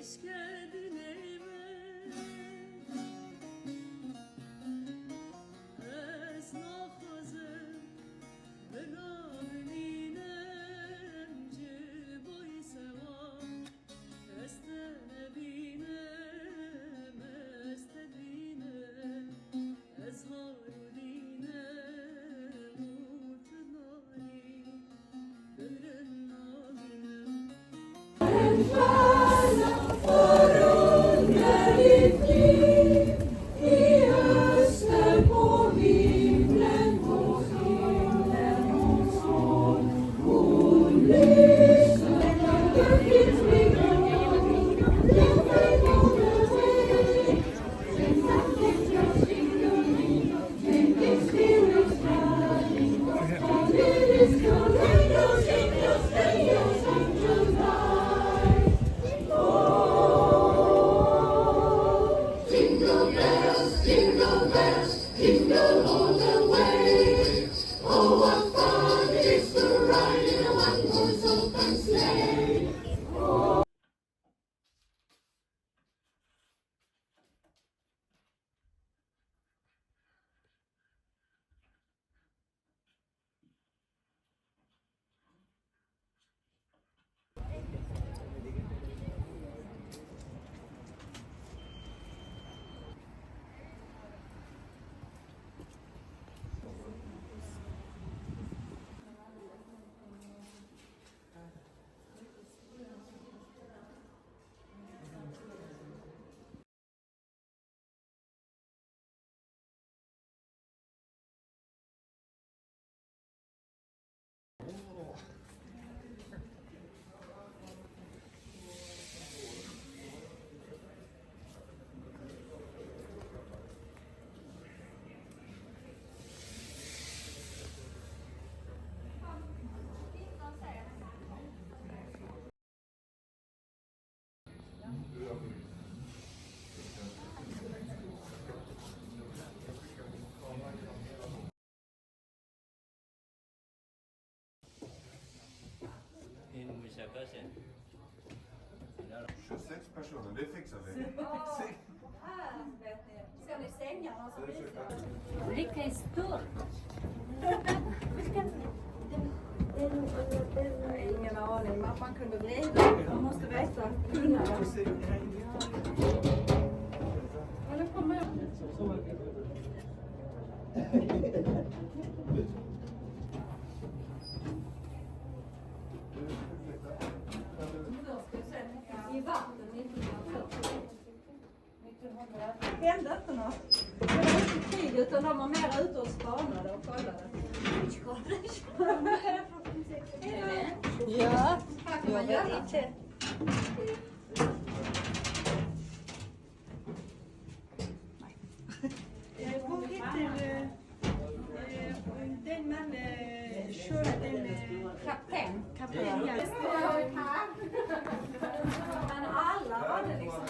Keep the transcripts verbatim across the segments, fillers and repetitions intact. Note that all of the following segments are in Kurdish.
Kedinê min, ez naxwazim bila bimînim ji bo sewa. Ez te nebînim, ez te dibînim, ez har û dînim û tu nanî. Je sais que c'est pas chaud, mais fais que ça fait. Vilken stor! Ingen aning, man, man kunde vrida. Man måste veta. Kunna. Eller kommer jag? I vatten, inte i vatten. Hände inte något. Det var inte krig, utan de var mer ute och spanade och kollade. Ja, jag vet inte. Eh, vad heter, eh, eh, den man, eh, kör den, eh, kapten? Kapten, ja. Men alla hade liksom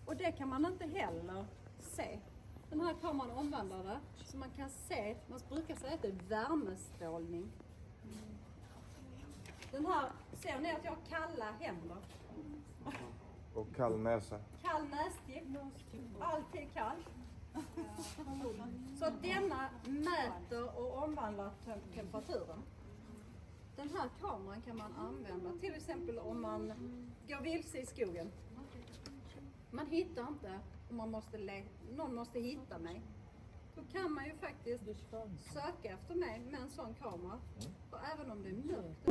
Och det kan man inte heller se. Den här kameran omvandlar det, så man kan se, man brukar säga att det är värmestrålning. Den här, ser ni att jag har kalla händer? Och kall näsa. Kall nästipp. Alltid kall. Så att denna mäter och omvandlar tem- temperaturen. Den här kameran kan man använda till exempel om man går vilse i skogen. Man hittar inte och man måste le- någon måste hitta mig. Då kan man ju faktiskt söka efter mig med en sån kamera. Och även om det är mörkt.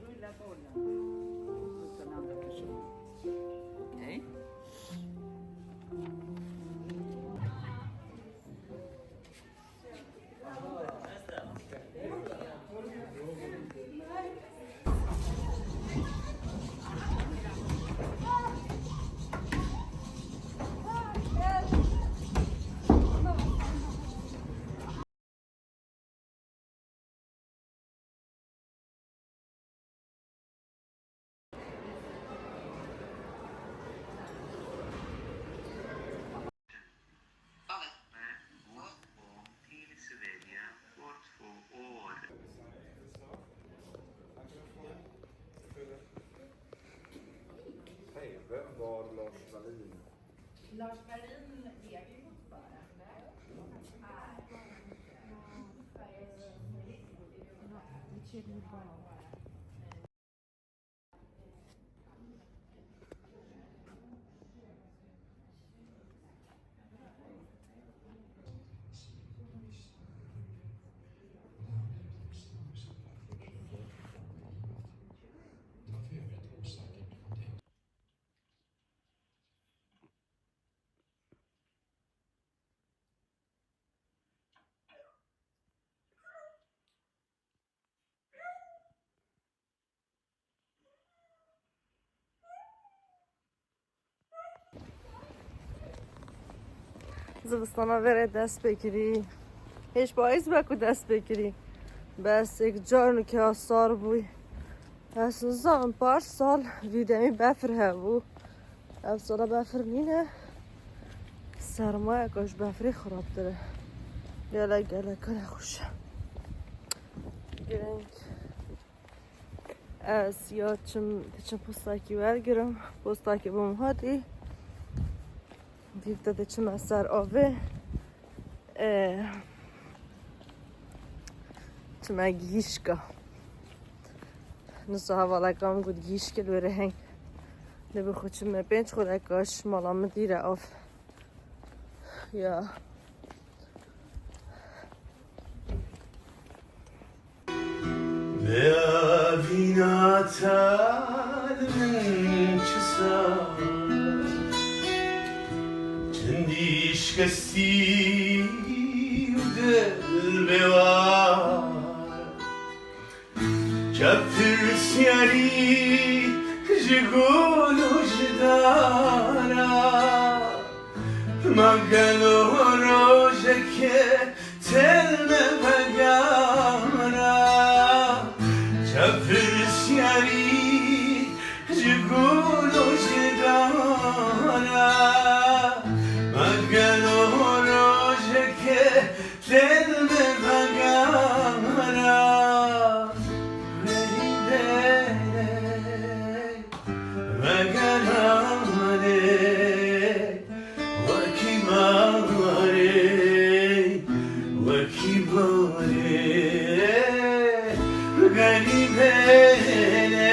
Rulla bollen. Ut den andra personen. Okej. Lars Berlin lever fortfarande. Här. Här. Sveriges Zivistana vere dest pê kirî. Hêj payîz be ku dest pê kirî. Bes êk car nike sar bûy. Ez nizanim, par sal vî demî befir hebû. Ev sala befir nîne. Sermayeka ji befirê xirabtir e. Gelek gelek nexweş e. Gireng. Ez ya çim, diçim postakî wergirim. Postakî bo min hatî. Dîv te diçime ser avê. Ee, çime gihîşka. Nisa hevaleka min got gihîşkê li wêrê heng. Dê bi xwe çime pênc xuleka ji mala min dîre av. Ya. Bêavîna te li min çi sar, çendî şikestî û dil bêwar. Çi pirsiyarî ji gul û ji dara, ma gelo rojekê têl me vegara. Çi pirsiyarî ji gul û ji dara, ma gelo rojekê Dil bi vegara, verî dêrê, vegara lê, wekî barê, wekî barê, gerîbê lê.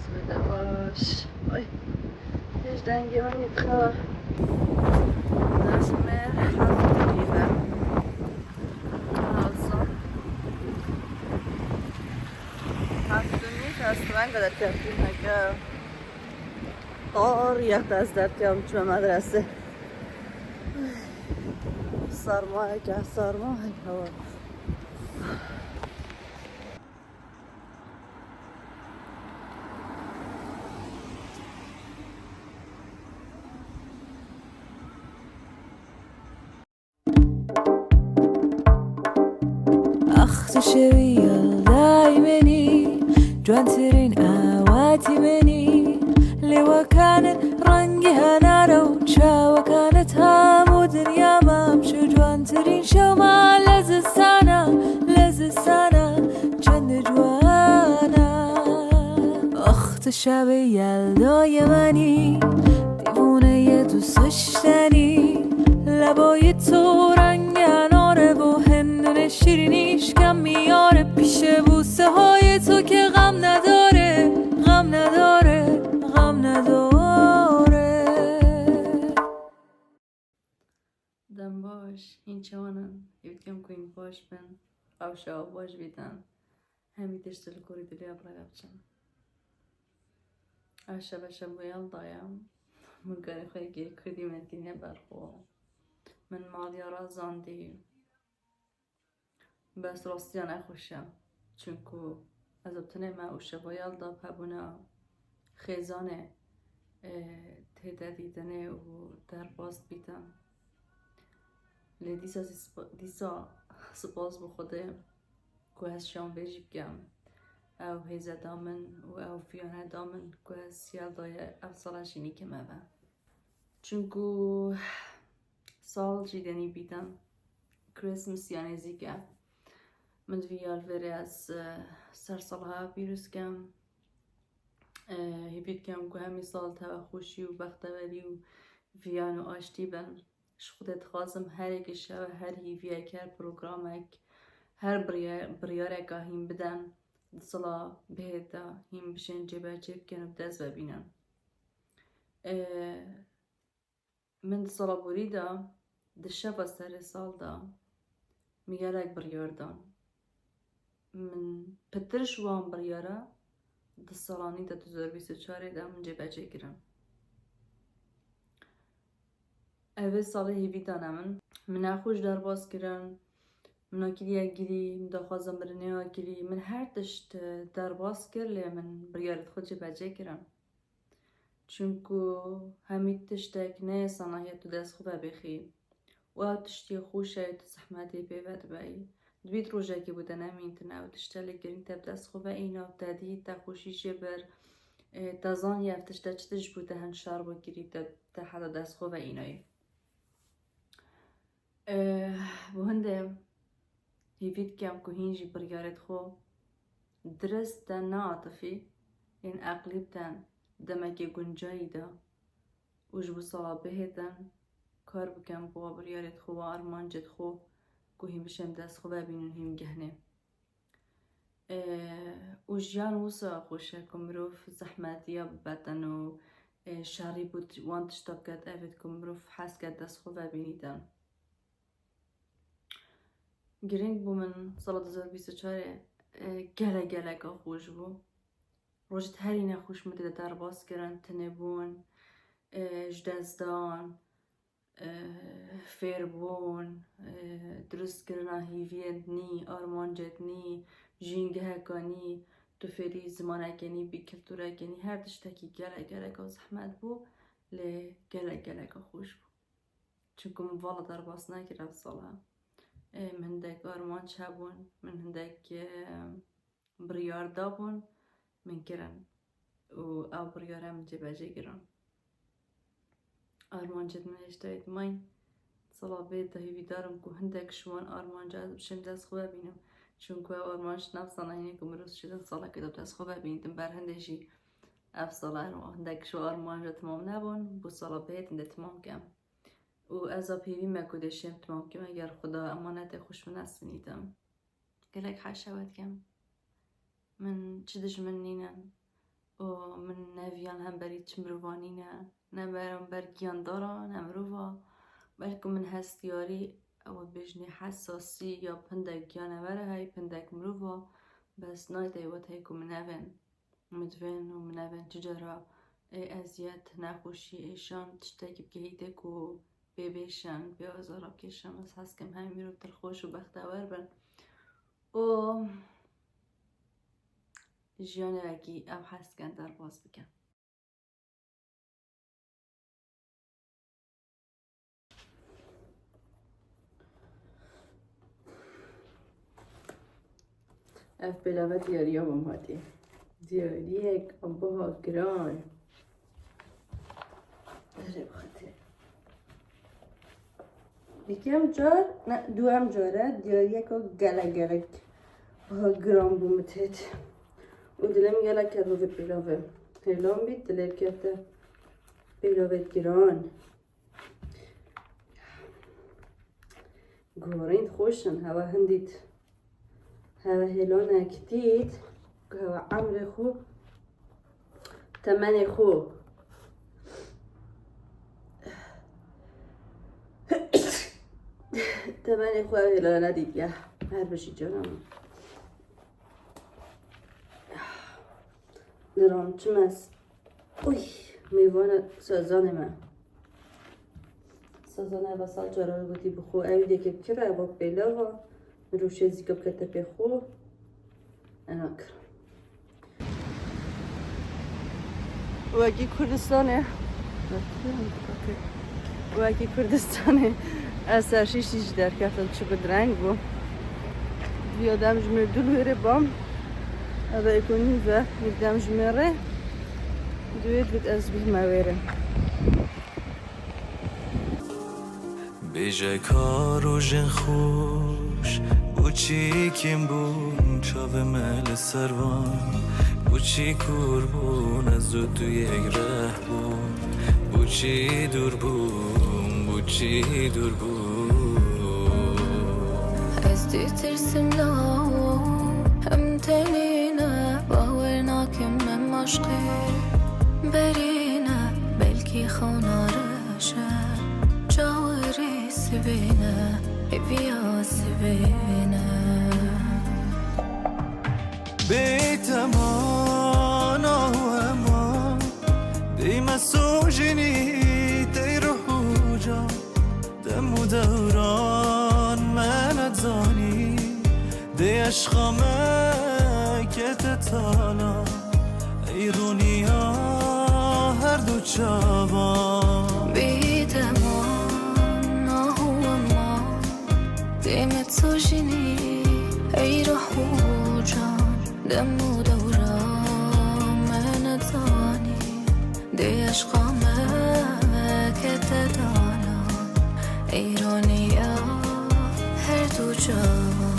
Sibê te baş. Ay. Hêj dengê min yê dixe. Ders me heft nîv e. Halsa. Heft nîv ez venga derkevtîm heke. Tar yek ez derkevim çime medrese. Sarma heke, sarma heke. Ax tu şewî yaldayê min î, ciwantirîn awatî min î. Lêwakanit rengî henare û çawakanit hemû dinya mam şu ciwantirîn şew ma lezistana, lezistana çend ciwana. Ax tu şewî yaldayê min î, dîvûneyê tu siştenî. Leboyê tu rengê enare bo, hindûnê şîrînî şikemî yare. Pîşe bû sehayê tu ke xem nedare, xem nedare, xem nedare. Dem baş, hîn çawan in? Hêvî dikim ku hîn baş bin. Rewşa baş bîtin. Hemî tişt li gorî dilê ya bi rege biçin. Ev şeve şev wê yalda ye. Min karê xwe yekê kurdî me tîne ber xwe. Min malya re zandî. Bes rastiya nexweş e. Çunku ez û tinê me û şeva yalda bi hebûna xêzanê, e, tête dîtinê û derbas dibîtin. Lê dîsa zî sp-, dîsa spas bi Xwedê ku ez şan vê jî bikim. Ew hêze da min û ew viyane da min ku ez siyal daye ev sala jî nîkim eve. Çunku sal jî denî bîtin. Christmas ya nêzîk e. Min di vî ya li vêrê ez, e, ser sala pîroz kem. E, hêvî dikem ku hemî sal teva xweşî û bextewerî û viyan û aştî bin. Ji Xwedê dixwazim her yekê şev, her hîviyek, her programek, her birya-, biryareka hîn bidin, di sala bihêt de hîn bişên cêbecê bikin û bi dest ve bînin. E, Min di sala borî de, di şeva serê sal de, min gelek biryar dan. Min pitir ji wan biryara di sala nî de du hezar bîst û çarê de min cêbecê kirin. Ev ê salê hêvî dane min. Min nexweş derbas kirin, min nakiriye girî, min daxwaza mirinê ya kirî, min her tişt derbas kir, lê min biryarê xwe cêbecê kirin. Çunku hemî tiştek neyê sanahiya tu dest xwe vebêxî. Û ew tiştê xweş e, tu zehmetê pê vedibeyî. Dibît rojekê bo te nemîntin ew tişte, lê girîng te bi dest xwe veîna, te dî, te xweşî jê bir, e, te zanî ev tişte çi tişt bû, te hin şer bû kirî, te, te heta dest xwe veînayî. Eh, bi hindê hêvî dikem ku hîn jî biryarêt xwe dirist te neatifî, yên eqlî biten demekê guncayî de û ji bo sala bihêtin kar bikem bo biryarêt xwe û armancêt xwe ku hîn bişên dest xwe vebînin hîn gehnê. Û jiyan wisa xweş e ku mirov zehmetiya bibetin û, e, şerî bû wan tişta biket, evêt ku mirov hez ket dest xwe vebînîtin. Girîng bû min sala du hezar bîst û çarê, e, gelek geleka xweş bû. Rojêt herî nexweş min tê de derbas kirin, tinêbûn, e, ji dest dan, e, fêrbûn, e, dirustkirina hîviyên nî, armancêt nî, jîngeheka nî, tu fêrî zimanekê nî bî, kulturekê nî, her tiştekî gelek geleka zehmet bû, lê gelek geleka xweş bû. Çunku min vala derbas nekir ev sala. E, min hindek armanc hebûn, min hindek, e, biryar dabûn, min kirin û ew biryara min cêbecê kirin. Armancêt min hêştayê dimayîn. Sala bê de hêvîdar im ku hindek ji wan armanca ez bişêm dest xwe vebînim. Çunku ew armanc ne bi sala hînê ku mirov dişêtin salekê de dest xwe vebînîtin. Ber hindê jî ev sala hindek ji armanca temam nebûn, bû sala bihêtin dê temam kem. Û ez a pêvî me ku dê şêm temam kim, eger Xuda emanetê xwe ji min nestinîtim. Gelek heşewet kem. Min çi dijmin nînin û min ne viyan hemberî çi mirova nîne, ne beramber giyandara, ne mirova. Belku min hestiyarî, ew ê bêjinê hesasî ya pindek giyanevere hey, pindek mirova, bes nayê te wet hey ku min nevên. Min divên û min nevên çi cara ê eziyet, nexweşî, êşan, tiştekî bigihîtê ku pê bêşin, pê azara bikêşin. Ez hez kim hemî mirov dilxweş û bextewer bin û jiyanê wekî ev hez dikin derbas bikin. Ev pêlave diyariya min hatî. Diyariyek amba giran. Erê bixetê. Yekem car, ne, duem car e, diyariyeka gelek gelek biha giran bû min têt. Û dilê min gelek kete vê pêlavê. Hêlan bî, dilê kete pêlavê giran. Gorînd xweş in, hewa hindît. Hewa hêlanek dît, ku hewa emrê xwe, temenê xwe, temenê xwe ev hêlana nedîtiye. Her bijî cana min. Diran çimes. Uy, mêvana sazanê me. Sazan eva sal cara wê gotî bi xwe. Ew dêkê bi kira, eva pêlava. Mirov şêzîka bikete pê xwe. Ena kir. Wekî Kurdistanê, wekî Kurdistanê, ez ser şîşî jî derkeftim, çi bi direng bû. Diya dem ji min dû li wêrê bam, ev ê ku nîv e, yek dem ji min re, divê divêt ez bihme wêrê. Bêje ka rojên xweş, bo çi kêm bûn çavê me li ser van, bo çi kûr bûn ez û tu yek reh bûn, bo çi dûr bûn, bo çi dûr bûn. Ez ditirsim lawom, em tenê ne, bawer nakim em aşqê berê ne, belkî xewna re Çawerê sibê ne, hêviya sibê ne. Bê temana û eman, dê me sojînî tey ruh û can. Dem û dewran me nezanî, dê eşqa me kete tala. Ey rûniya her du çavan. Bê temana û eman, dê me sojînî, ey ruh û can, dem û dewra me nezanî, dê eşqa me kete dala, ey rûniya her du çavan.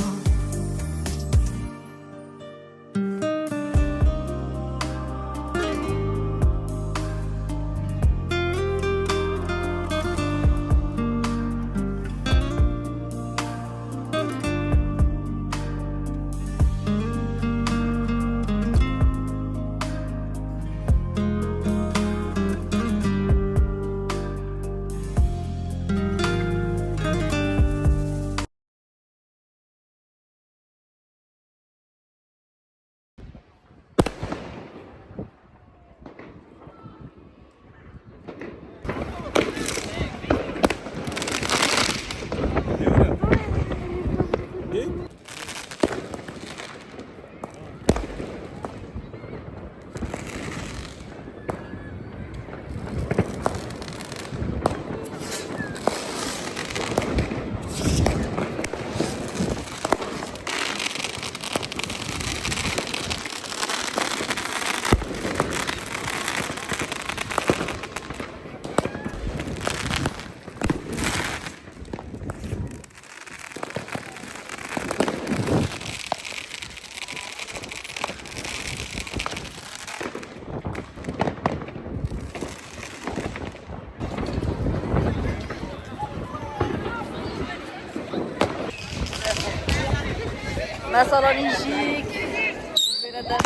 Mesela nijîk. Böyle de.